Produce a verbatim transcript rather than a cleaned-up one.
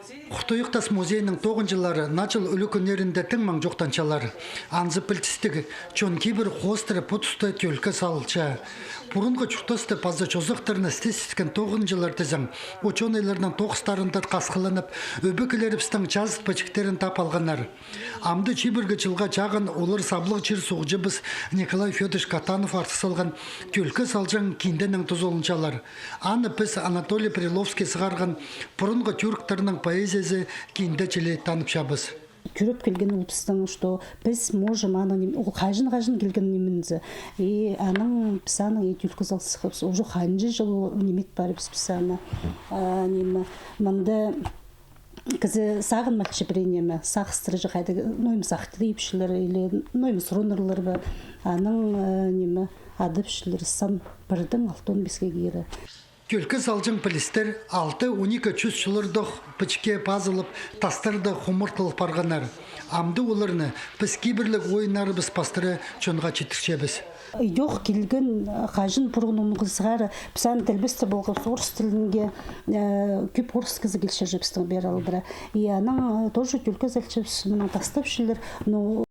Хуртуях тас музейнің тоғынҷылары наа чыл ӱлӱкӱннерінде тың маң чоохтанчалар. Анзы пілдістіг, чон кибір хоостыра пу туста тӧлкі салча. Пурунғы чуртасты паза чозахтарны істес иткен тоғынҷылар тізең, учёныйларның тоғыстарында хасхыланып, ӧбекелерібістің чазыт пічіктерін тап алғаннар. Амды чибіргі чылға чағын олар саблығ чир-суғҷыбыс Николай Фёдорович Катанов артых салған тӧлкі салҷаң кинденең тузаланчалар. Аны піс Анатолий Приловский сығарған пурунғы тюрктарның поэзиязы кинде чіли таныбысчабыс. Кӧріп килген ол пістің, что піс можем аның ним-, ол хаҷан-хаҷан килген нимензі. И аның, піс аның и тӧлкі салысхабыс. Уже ханҷа чыл ниме ит парыбыс піс аны. А, ниме, мында кізі сағынмалча пірее ниме, сағыстырҷаң хайдағ, ну, ниме, сахты тіпчелер, или, ну, ниме, сурынарлар ба, аның, э, ниме, адапчалар сан пірдең алты он писке кире. Тӧлкі салҷаң пілістер алты он ікі чӱс чыллардағы пічікке пазылып, тастарда хумартылып парғаннар. Амды оларны піс кибірліг ойыннарыбыс пастыра чонға читірчебіс. Идӧк килген, хаҷан пурун оңғысхары, піс аны тілбестеп полғабыс орыс тілінге, э, кӧп орыс кізі килче пістің пеер алдыра. И анаң, э, тоже тӧлкі салчабыс, мынаң тастапчалар, но